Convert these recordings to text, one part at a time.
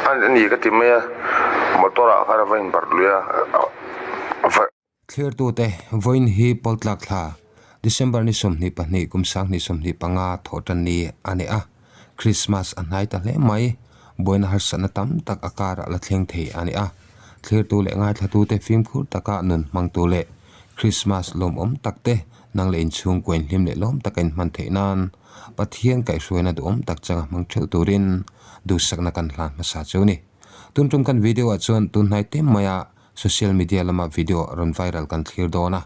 a ni ka ti mai a motor ah khan a va inbarh lui a va. Thlirtute vawiin hi Pawltlak thla December ni 22 kum 2025 thawh tan ni a ni a, Krismas a hnai ta hle mai. Buaina harsatna tam tak a karah la thleng thei a ni a, thlirtu leh ngaithlatute fimkhur taka nun hmangtu leh Krismas lawmawm takte nang leh inchhungkua inhlim leh lawm taka inhman theih nan Pathian kaihhruaina duhawm tak changa hmang theuh turin duhsakna kan hlan hmasa chu a ni. Tun tum kan video ah chuan tun hnai tem maia social media lama video rawn viral kan thlir dawn a,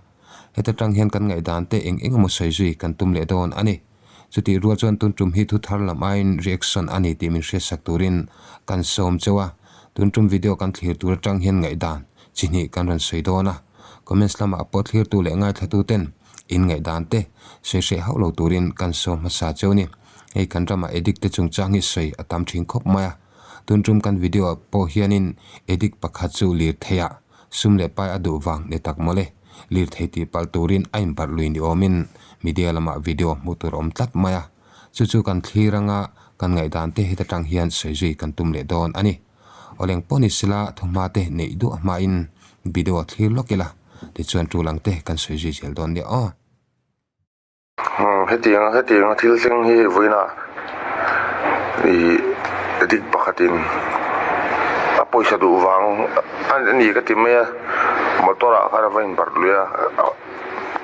heta tang hian kan ngaihdan te eng eng emaw sawi zui kan tum leh dawn a ni. Chutih rual chuan tun tum hi thu thar lam aiin reaction a ni tih min hriatsak turin kan sawm cheu a, tun tum video kan thlir tur atang hian ngaihdan chi hnih kan rawn sawi dawn a, comments lamah pawh thlirtu leh ngaithlatu ten in ngaihdan te sawi hreh hauh lo turin kan sawm hmasa cheu a ni. Hei kan ramah addict te chungchang hi sawi a tam thin khawp mai a. Tun tum kan video ah pawh hianin addict pakhat chu lirthei ah sum leh pai a duh vang ni tak mawle. Lirthei tih palh turin a inbarh lui ni awmin media lamah video hmuh tur a awm tlat mai a. Chu chu kan thlir anga kan ngaihdan te heta tang hian sawi zui kan tum leh dawn a ni. Awleng pawh ni sila thuhma te neih duah hmain video thlir lawk ila tichuan tul ang te kan sawi zui zel dawn nia aw. Hetiang hetiang a thil thleng hi vawiinah ih addict pakhatin a pawisa duh vang a ni ka ti mai a motor ah khan a va inbarh lui a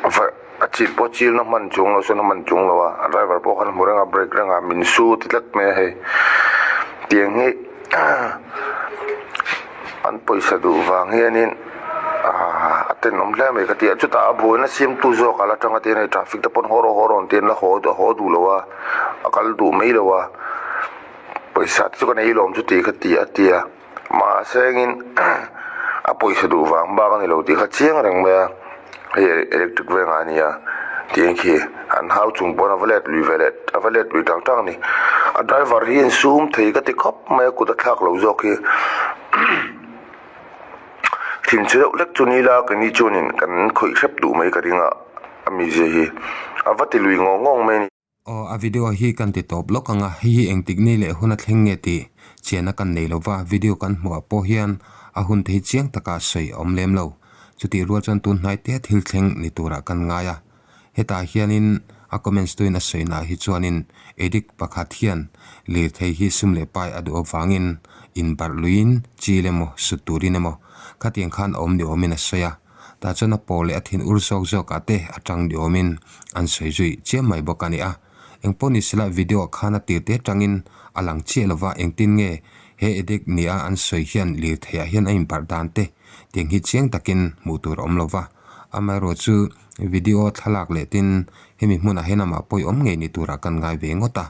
va a chil pawh chil na hman chung lo sawn a hman chung lo a a driver pawh khan a hmu reng a brake reng a min su ti tlat mai a hei tiang hi an pawisa duh vang hianin ahh a tenawm hle mai ka ti a chutah a buaina siamtu zawk a la tanga te hian hei traffic te pawn haw rawh haw rawh an ti a an la haw haw duh lo a a kal duh mai lo a pawisa te chu ka nei lawm chu tih kha ti a ti a mahse engin a pawisa duh vang bak a ni lo tih kha chiang reng mai a hei electric vengah a ni a tiang khi an hau chung pawn a va let lui ve leh a va let lui tang tang a ni a driver hi insum thei ka ti khawp mai a kut a thlak lo zawk hi. Thinchhe deuh hlek chu ni la keini chuanin kan khawih hrep duh mai ka ring a a mizia hi a va ti lui ngawng ngawng mai a ni. Aw a video hi kan ti tawp lawk ang a, hei hi engtik ni leh hun a thleng nge tih chiahna kan nei lova, video kan hmuh ah pawh hian a hun te hi chiang taka sawi a awm lem lo. Chutih rual chuan tun hnai te thil thleng ni turah kan ngai a, hetah hianin a comments tuin a sawi naah hi chuanin addict pakhat hian lirthei hi sum leh pai a duh avangin inbarh luiin chil emaw sut turin emaw khatiang khan a awm ni awmin a sawi a. Tah chuan a paw leh a thin ur zawk zawkah te a tang ni awmin an sawi zui chiam mai bawk a ni a. Engpawh ni sela video ah khan a tir te atangin a lang chiah lova engtin nge he addict nia an sawi hian lirthei ah hian a inbarh dan te tiang hi chiang takin hmuh tur a awm lova. Amaherawh chu video thlalak leh tin hemi hmunah hian amah pawi awm ngei ni turah kan ngai ve ngawt a.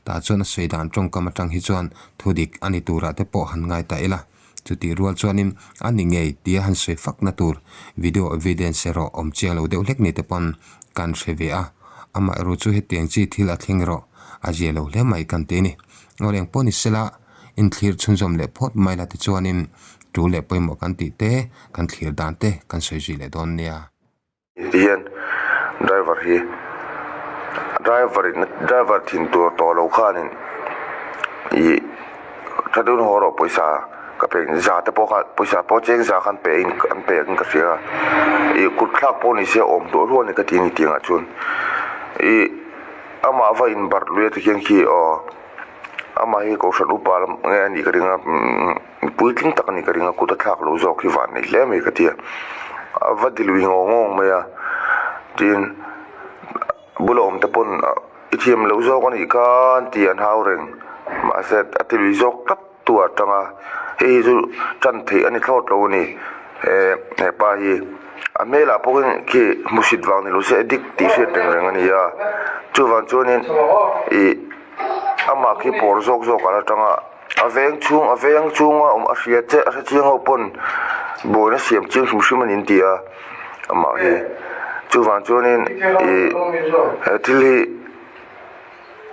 Tah chuan a sawi dan tawngkam atang hi chuan thudik a ni turah te pawh han ngai ta ila. Chutih rual chuanin a ni ngei tia han sawi fakna tur video evidence erawh awm chiang lo deuh hlek ni te pawn kan hre ve a, amaherawh chu hetiang chi thil a thleng erawh a zia lo hle mai kan ti a ni. Ngaw reng pawh ni sela inthlir chhunzawm leh phawt mai la tichuanin tul leh pawimawh kan tih te kan thlir dan te kan sawi zui leh dawn nia. Ti hian driver hi driver in driver thin tur tawh lo khanin ih tha deuhin haw rawh pawisa ka pe za te pawh kha pawisa pawh cheng za khan pe in an pe in ka hria a ih kut thlak pawh ni se awm duah rual a ni ka ti a ni tiang ah chuan ih amah va in barh lui a ti khian khi aw amah hi kohhran upa lam nge a nih ka ring a umm. Puitling tak a ni ka ring a, kut a thlak lo zawk hi van nei hle mai ka ti a, a va ti lui ngawng ngawng mai a, tin bula awm te pawn i thiam loh zawk a nih khan tih an hau reng mahse a ti lui zawk tlat tu ah tang a, hei hi chu tan theih a ni thlawt lo a ni he hepa hi a hmelah pawh hian khi hmusit vang ni lo se addict tih hriat reng reng a ni a, chuvang chuanin ih amah khi pawr zawk zawk a la tang a. A veng chhung a veng chhunga awm a hria che a hre chiang ho pawn buaina siam chiang hrim hrim a ni an ti a amah hi chuvang chuanin ih he thil hi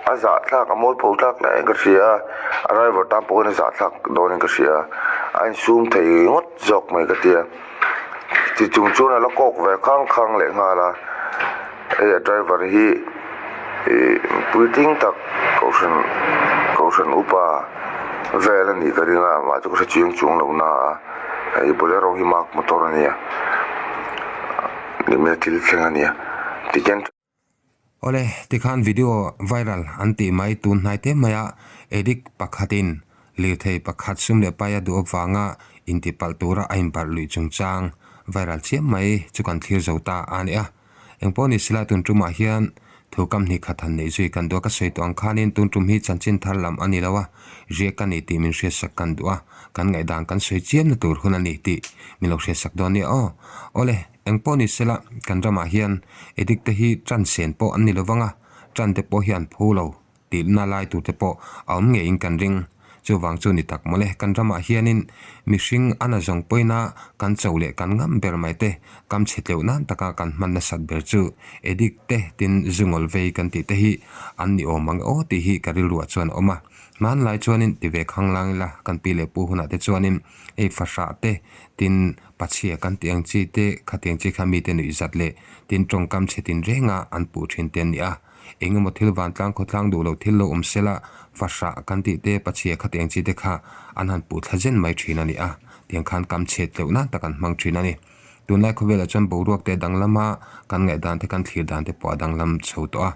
a zahthlak a mualpho thlak hle in ka hria a a driver tan pawh hian a zahthlak dawn in ka hria a insum thei ngawt zawk mai ka tia ti chung chuan a la kawk ve khang khang leh nghal a hei a driver hi. Ih puitling tak kohhran kohhran upa Vel a nih ka ring a mah chu ka hre chiang chuang lo na a hei bolero hi mark motor a nia nimina thil thleng a nia tikhian. Awle tikhan video viral an tih mai tun hnai te maia addict pakhatin lirthei pakhat sum leh paia duh avanga intipalh tura a inbarh luih chungchang viral chiam mai chu kan thlir zo ta a ni a. Engpawh ni sila tun tumah hian thu kam hnih khat han neih zui kan duh a, ka sawi tawh ang khanin tun tum hi chanchin thar lam a ni lo a, riak ka ni tih min hriatsak kan duh a, kan ngaihdan kan sawi chiamna tur hun a ni tih min lo hriatsak dawn nia aw. Awle, engpawh ni sila kan ramah hian addict te hi tan sen pawh an ni lo vang a, tan te pawh hi an phu lo. Tihna lai turte pawh a awm ngeiin kan ring. Chuvang chu ni tak mawle, kan ramah hianin mihring a na zawng pawina kan cho leh kan ngam ber mai te, kam chhe tleuh nan taka kan hman nasat ber chu addict te tin zungawl vei kan tih te hi an ni awm ang aw tih hi ka rilruah chuan a awm a. Hmanlai chuanin ti ve khang lang ila kan pi leh pu hunah te chuanin ei fahrah te tin pachhia kan tih ang chi te khatiang chi kha mite nuihzat leh tin tawngkam chhe tin renga an puh thin te an ni a. Eng emaw thil vantlang khawtlang duh loh thil lo awm sela, fahrah kan tih te, pachhia kha tiang chi te kha an han puh thla zen mai thin a ni a, tiang khan kam chhet tleuh nan tak an hmang thin a ni. Tunlai khawvelah chuan boruak te a danglam a, kan ngaihdan te kan thlir dan te pawh a danglam chho tawh a.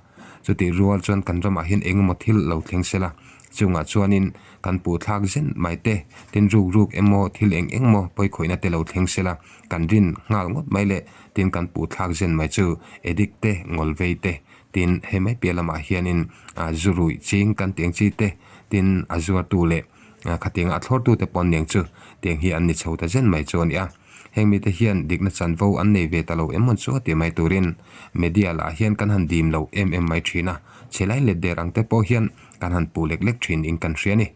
Chutih rual chuan kan ramah hian eng emaw thil lo thleng sela, chungah chuanin kan puh thlak zen mai te, tin ruk ruk emaw thil eng eng maw pawikhawihna te lo thleng sela, kan rin nghal ngawt mai leh tin kan puh thlak zen mai chu addict te ngawl vei te tin hei mai piah lamah hianin ah zu ruih ching kan tih ang chi te tin a zuartu leh khatianga a thlawrtu te pawh an niang chu tiang hi an ni chho ta zen mai chu a ni a heng mite hian dikna chanvo an nei ve ta lo em mawn chu a tih mai turin media lah hian kan han dim lo em em mai thin a chhelai let der ang te pawh hian kan han puh lek lek thin in kan hria a ni.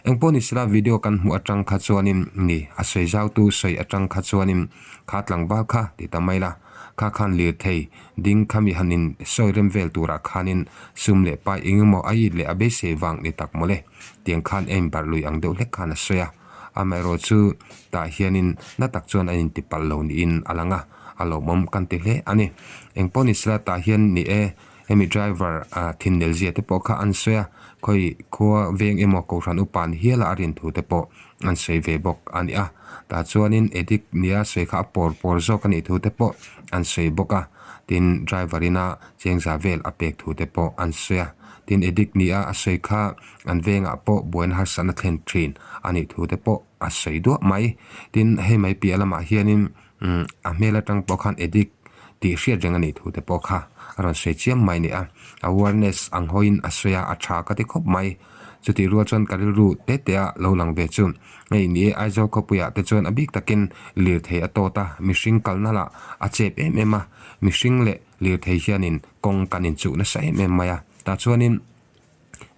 Engpawh ni sela video kan hmuh atang kha chuanin ni a sawi zautu sawi atang kha chuanin kha tlangval kha ti ta mai la, kha khan lirthei ding kha mi han in sawi rem vel turah khanin sum leh pai eng emaw a it leh a beisei vang ni tak mawle tiang khan a inbarh lui ang deuh hlek khan a sawi a, amaherawh chu tah hianin na tak chuan a intipalh lo niin a lang a, a lawmawm kan ti hle a ni. Engpawh ni sela tah hian ni e. Hemi driver ah thinnel zia te pawh kha an sawi a, khawi khua veng emaw kohhran upa ni hiala a rin thu te pawh an sawi ve bawk a ni a. Tah chuanin addict nia sawi kha a pawr pawr zawk a nih thu te pawh an sawi bawk a, tin driver ina chengza vel a pek thu te pawh an sawi a. Tin addict nia a sawi kha an vengah pawh buaina harsatna thlen thin a nih thu te pawh a sawi duah mai. Tin hei mai piah lamah hianin Umm a hmel atang pawh khan addict tih hriat reng a nih thu te pawh kha a rawn sawi chiam mai a ni a, awareness ang hawiin a sawi a, a tha ka ti khawp mai. Chutih rual chuan ka rilru te te a lo lang ve chu hei ni e Aizawl khawpuiah te chuan a bik takin lirthei a tawt a, mihring kalna lah a chep em em a, mihring leh lirthei hianin kawng kan inchuh nasa em em mai a, tah chuanin.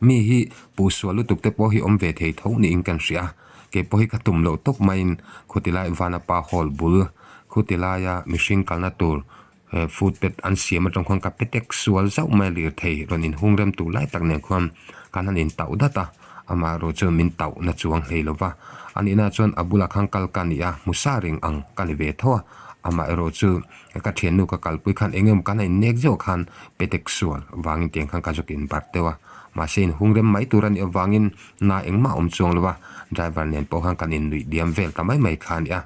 Mi hi puh sual lutuk te pawh hi awm ve thei tho niin kan hria a, kei pawh hi ka tum loh tawp maiin khuti lai Vanapa Hall bul khuti laia mihring kalna tur footpath an siam atang khuan ka petek sual zauh mai a lirthei rawn inhung rem tur lai tak nen khuan kan han intauh dat a, amaherawh chu min tauh na chuang hlei lo va, a nihna chuan a bulah khan kal ka ni a, hmu sa reng ang ka ni ve tho a, amaherawh chu. Ka thiannu ka kalpui khan eng emaw kan a innek zeuh khan petek sual vangin tiang khan ka zawk inbarh deuh a, mahse inhung rem mai tur a nih avangin na engmah a awm chuang lo a, driver nen pawh khan kan innuih diam vel ta mai mai kha a ni a,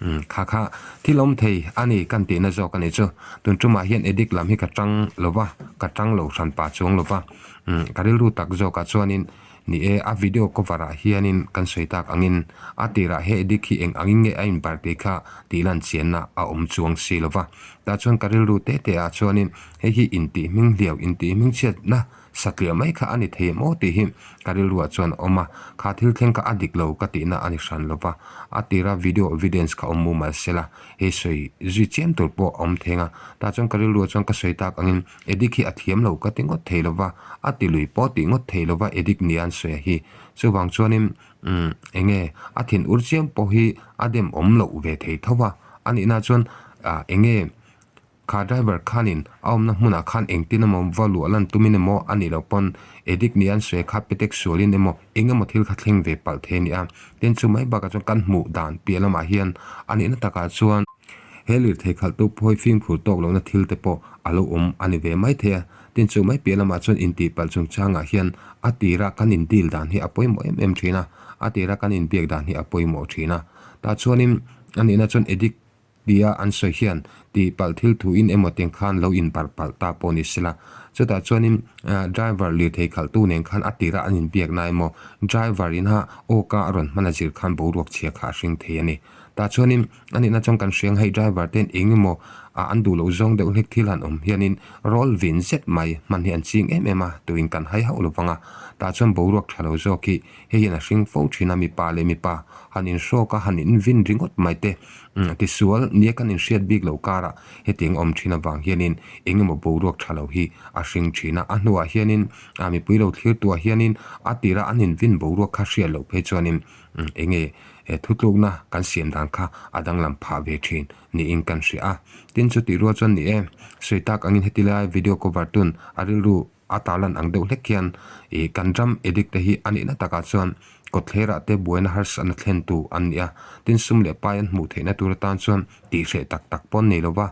umm kha kha thil awm thei a ni kan tihna zawk a nih chu, tun tumah hian addict lam hi ka tang lo va, ka tang lo hran pah chuang lo va, umm ka rilru tak zawkah chuanin Ni e, a video cover ah hianin kan sawi tak angin a tirah he addict hi eng angin nge a inbarh tih kha tih lan chianna a awm chuang si lo va. Tah chuan ka rilru te te ah chuanin hei hi intih hming hliau, intih hming chhiatna satliah mai kha a ni thei em aw tih hi ka rilruah chuan a awm a. Kha thil thleng kha a dik lo ka tihna a ni hran lo va. A tira video evidence kha awm mumal sela hei sawi zui chiam tur pawh a awm theng a. Tah chuan ka rilruah chuan ka sawi tak angin Addict hi a thiam lo ka ti ngawt thei lo va, a ti lui pawh tih ngawt thei lo va addict nia an sawi a hi. Chuvang chuanin umm eng nge a thin ur chiam pawh hi a dem awm loh ve thei tho va, a nihna chuan ah eng nge kha driver khanin a awmna hmunah khan engtin emaw va luah lan tumin emaw a nih loh pawn addict nia an sawi a kha petek sualin emaw eng emaw thil kha thleng ve palh thei a ni a. Tin chu mai bakah chuan kan hmuh dan piah lamah hian a nihna takah chuan. He lirthei khalhtu phawi fimkhur tawk lohna thil te pawh a lo awm a ni ve mai thei a, tin chu mai piah lamah chuan intihpalh chungchangah hian a tira kan in deal dan hi a pawimawh em em thin a. A tira kan inbiak dan hi a pawimawh thin a. Tah chuanin a nihna chuan addict tia an sawi hian tihpalh thil thu in emaw tiang khan lo inbarh palh ta pawh ni sela. Chutah chuanin driver lirthei khalhtu nen khan a tira an inbiakna emaw driver ina aw ka a rawn hman a zir khan boruak chhia kha a hring thei a ni. Tah chuanin a nihna chuan kan hriang hei driver ten eng emaw ah an duh loh zawng deuh hlek thil han awm hianin roll vin zet mai hman hi an ching em em a tuin kan hai hauh lo vang a. Tah chuan boruak tha lo zawk hi hei hian a hring fo thin a mipa leh mipa han inhrawk a han invin ringawt mai te tisual nia kan inhriat bik loh karah hetiang awm thin avang hianin eng emaw boruak tha lo hi a hring thin a. A hnuah hianin mipui lo thlir tuah hianin a tira an invin boruak kha hriat loh phei chuanin Eng nge thutlukna kan siam dan kha a danglam phah ve thin niin kan hria a. Tin chutih rual chuan ni e, sawi tak angin heti lai video cover tun a rilru a tarlan ang deuh hlek hian ih kan ram addict te hi a nihna takah chuan kawtthlerah te buaina harsatna thlentu an ni a. Tin sum leh pai an hmuh theihna tur atan chuan tihhreh tak tak pawh an nei lova,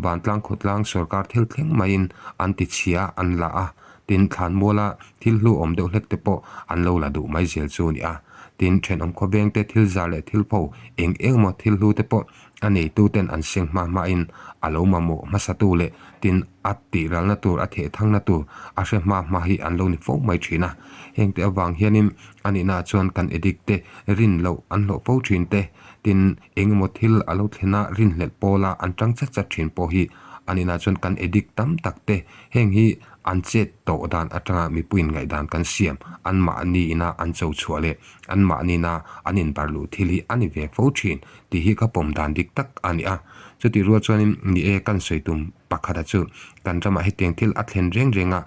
vantlang khawtlang sorkar thil thleng maiin an tichhia an la a. Tin, thlanmuala thil hlu awm deuh hlek te pawh an lo la duh mai zel chu a ni a. Tin, thenawm khawveng te thil zar leh thil pho eng eng emaw thil hlu te pawh a neitu ten an seng hma hmain a lo mamawh hmasatu leh tin a tihralna tur a thehthangna tur a hre hma hma hi an lo ni fo mai thin a. Hengte avang hianin a nihnaah chuan kan addict te rin loh an hlawh fo thin te, tin eng emaw thil a lo thlen a rinhlelh pawla an tang chat chat thin pawh hi a nihnaah chuan kan addict tam tak te heng hi An chet tawh dan atanga mipuiin ngaihdan kan siam, anmahni ina an cho chhuah leh anmahni ina an inbar luh thil hi a ni ve fo thin tih hi ka pawm dan dik tak a ni a. Chutih rual chuanin ni e kan sawi tum pakhata chu kan ramah hetiang thil a thlen reng reng a,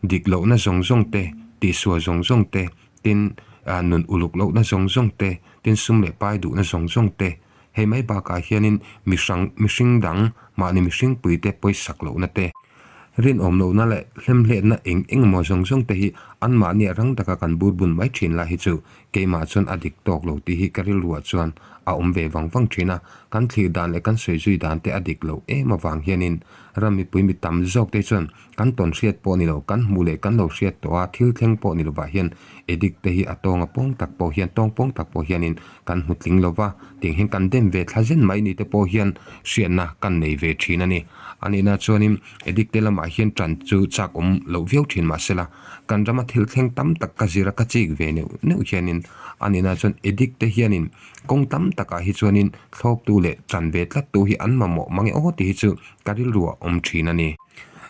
dik lohna zawng zawng te, tihsual zawng zawng te, tin nun uluk lohna zawng zawng te, tin sum leh pai duhna zawng zawng te, hei mai bakah hianin mihrang mihring dang mahni mihringpuite pawisak lohna te, Rinawm lohna leh hlemhletna eng eng emaw zawng zawng te hi anmahnia rang taka kan bur bun mai thin lai hi chu keimah chuan a dik tawk lo tih hi ka rilruah chuan a awm ve vang vang thin a. Kan thlir dan leh kan sawi zui dan te a dik loh em avang hianin ram mipui mi tam zawk te chuan kan tawn hriat pawh ni lo, kan hmuh leh kan lo hriat tawh a, thil thleng pawh ni lovah hian addict te hi a tawnga pawng tak pawh hian tawng pawng tak pawh hianin kan hmu tling lo va, tiang hian kan dem ve thla zen mai ni te pawh hian hriatna kan nei ve thin a ni. A nihna chuanin addict te lamah hian tan chu chak awm loh viau thin mahsela kan rama thil thleng tam tak ka zir a ka chik ve neuh neuh hianin a nihna chuan addict te hianin kawng tam takah hi chuanin thlawptu leh tan ve tlattu hi an mamawh mang e aw tih hi chu ka rilruah awm thin a ni.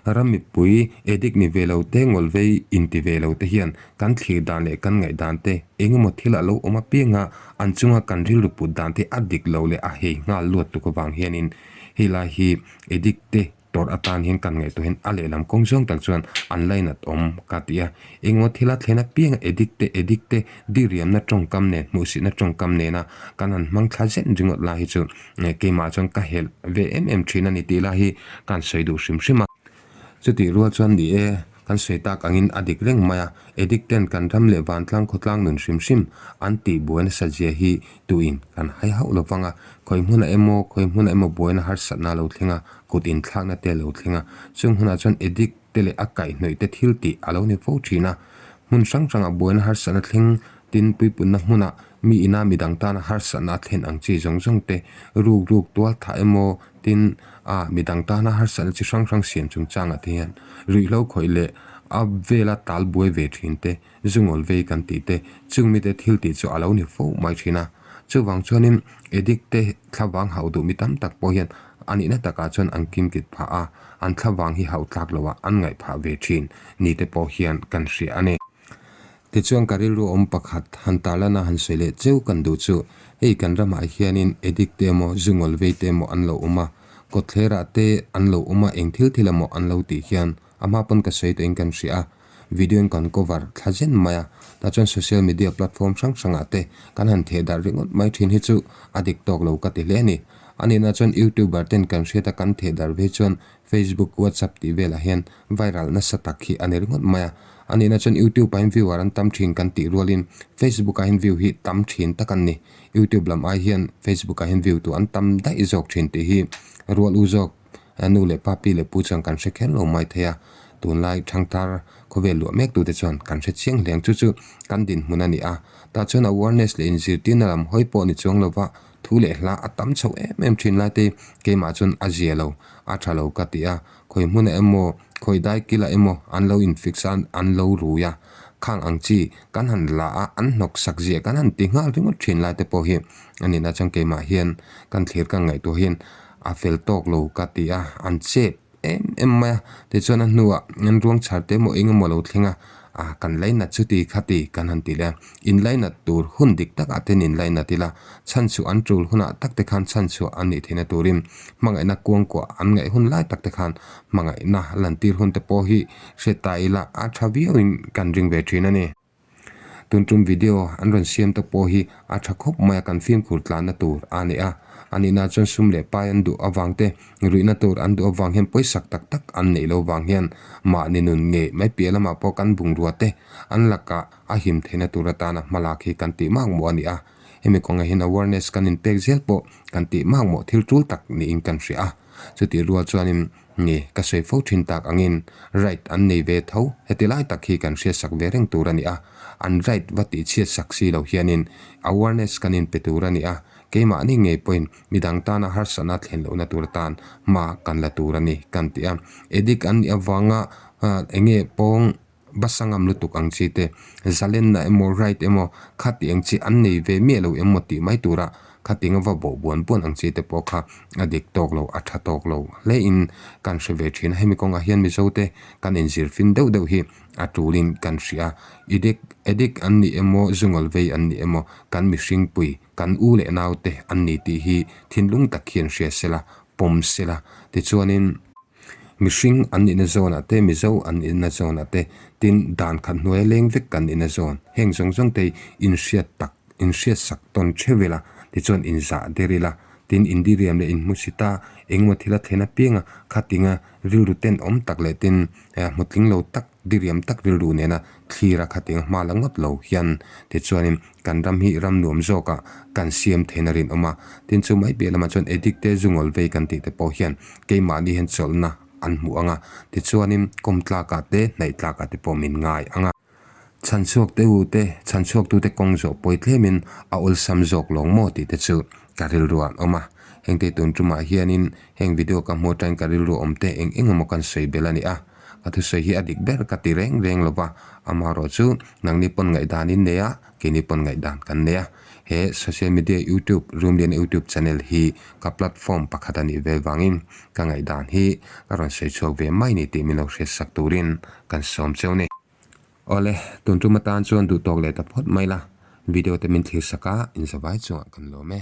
Ram mipui addict ni ve lo te ngawlvei inti ve lo te hian kan thlir dan leh kan ngaih dan te eng emaw thil a lo awm apianga an chunga kan rilru put dan te a dik lo leh a hei nghal luat tuk avang hianin hei lai hi addict te tawrh atan hian kan ngaihtuah hian a lehlam kawng zawng tak chuan an lainat awm ka ti a. Eng emaw thil a thlen apianga addict te addict te diriamna tawngkam nen hmuhsitna tawngkam nena kan han hmang thla zen ringawt lai hi chu Keimah chuan ka helh ve em em thin a ni tih lai hi kan sawi duh hrim hrim a. Chutih rual chuan ni e, kan sawi tak angin a dik reng mai a, addict ten kan ram leh vantlang khawtlang nun hrim hrim an tih buai nasa zia hi tuin kan hai hauh lo vang a, khawi hmunah emaw khawi hmunah emaw buaina harsatna a lo thleng a, kut inthlakna te a lo thleng a, chung hunah chuan addict te leh a kaihhnawih te thil tih a lo ni fo thin a, hmun hrang hrangah buaina harsatna thleng tin puipunna hmunah mi ina midang tana harsatna a thlen ang chi zawng zawng te ruk ruk tual thah emaw tin a midang tana harsatna chi hrang hrang siam chungchangah te hian ruihhlo khawih leh a vela tal buai ve thin te zungawl vei kan tih te chung mite thil tih chu a lo ni fo mai thin a. Chuvang chuanin addict te thlavang hauh duh mi tam tak pawh hian a nihna takah chuan an kimkit phah a, an thlavang hi hauh tlak loah an ngaih phah ve thin ni te pawh hian kan hria a ni. Tichuan ka rilru awm pakhat han tarlana han sawi leh cheu kan duh chu hei kan ramah hianin addict te emaw zungawl vei te emaw an lo awm a, kawtthlerah te an lo awm a eng thil thil emaw an lo tih hian a hma pawn ka sawi tawhin kan hria a, video in kan cover thla zen mai a, tah chuan social media platform hrang hrangah te kan han theh darh ringawt mai thin hi chu a dik tawk lo ka ti hle a ni. A nihna chuan youtuber ten kan hriat a kan theh darh ve chuan Facebook, WhatsApp tih velah hian viral nasa tak hi a ni ringawt mai a. A nihna chuan YouTube ah hian viewer an tam thin kan tih rualin Facebook ah hian view hi tam thin tak an ni. YouTube lam ai hian Facebook ah hian view tu an tam daih zawk thin tih hi rual u zawk nu leh pa pi leh pu chuan kan hre kher lo mai thei a. Tunlai thangthar khawvel luah mek tute chuan kan hre chiang hle ang chu chu kan dinhmun a ni a. Tah chuan awareness leh inzirtirna lam hawi pawh ni chuang lova thu leh hla a tam chho em em thin lai te keimah chuan a zia lo, a tha lo ka ti a. Khawi hmunah emaw, khawi dai kilah emaw an lo infix a, an lo rui a. Khang ang chi kan han la a, an hnawk sak ziah kan han ti nghal ringawt thin lai te pawh hi a nihna chuan keimah hian kan thlir ka ngaihtuah hian a fel tawk lo ka ti a, an chep em em mai a. Tichuan a hnuah an ruang chhar te emaw eng emaw lo thleng a, ah kan lainat chuti khati kan han ti leh a, inlainat tur hun dik takah ten inlainat ila, chhanchhuah an tul hunah tak te khan chhanchhuah an nih theihna turin hmangaihna kuangkuah an ngaih hun lai tak te khan hmangaihna lantir hun te pawh hi hre ta ila a tha viauin kan ring ve thin a ni. Tun tum video an rawn siam te pawh hi a tha khawp mai a, kan fimkhur tlanna tur a ni a. A nihna chuan sum leh pai an duh avang te, ruihna tur an duh avang hian pawisak tak tak an neih lo vang hian mahni nun ngei mai piah lamah pawh kan bungrua te an lakah a him theihna tur atana hmalak hi kan tih makmawh a ni a. Hemi kawngah hian awareness kan inpek zel pawh kan tih makmawh thil tul tak niin kan hria a. Chutih rual chuanin nge ka sawi fo thin tak angin right an nei ve tho, heti lai tak hi kan hriatsak ve reng tur a ni a. An right va tih chhiatsak si lo hianin awareness kan inpe tur a ni a, keimahni ngei pawhin midang tana harsatna thlen lohna tur atan hma kan la tur a ni kan ti a. Addict an nih avanga enge pawng Basa ngam lutuk ang chi te, zalenna emaw right emaw khati ang chi an nei ve miah lo emaw tih mai tura khati anga va bawh buan buan ang chi te pawh kha a dik tawk lo, a tha tawk lo hle in kan hre ve thin a. Hemi kawngah hian Mizo te kan inzir fin deuh deuh hi a tulin kan hria a, idik addict an nih emaw zungawl vei an nih emaw kan mihring pui kan u leh nau te an ni tih hi thinlung tak hian hria sela pawm sela tichuanin Mihring an nihna zawnah te, Mizo an nihna zawnah te, tin dan khat hnuaia leng vek kan nihna zawn, heng zawng zawng te hi inhriat tak, inhriat sak tawn theuh ila, tichuan inzah der ila, tin indiriam leh inhmusit a, engemaw thil a thlen apianga khatinga rilru tenawm tak leh tin hmutling lo tak, diriam tak rilru nena thlir a khatinga hma la ngawt lo hian tichuanin kan ram hi ram nuam zawkah kan siam theihna rinawm a. Tin chu mai piah lamah chuan addict te zungawl vei kan tih te pawh hian keimahni hian chawlhna an hmuh ang a, tichuanin kawm tlakah te hnaih tlakah te pawh min ngai ang a. Chhanchhuak te u te, chhanchhuaktute kawng zawh pawi tlemin a awlsam zawk lawng maw tih te chu ka rilru ah an awm a. Hengte tun tumah hianin heng video ka hmu atangin ka rilru awm te eng eng emaw kan sawi belh a ni a. Ka thusawi hi a dik ber ka ti reng reng lo va, amaherawh chu nangni pawn ngaihdan in nei a, keini pawn ngaihdan kan nei a. He social media youtube Rumlian youtube channel hi ka platform pakhat a nih ve vangin ka ngaihdan hi ka rawn sawi chhuak ve mai ni tih min lo hriatsak turin kan sawm cheu ni. Awle, tun tum atan chuan duhtawk leh ta phawt mai la, video te min thlir sak a, inzavai chungah kan lawm e.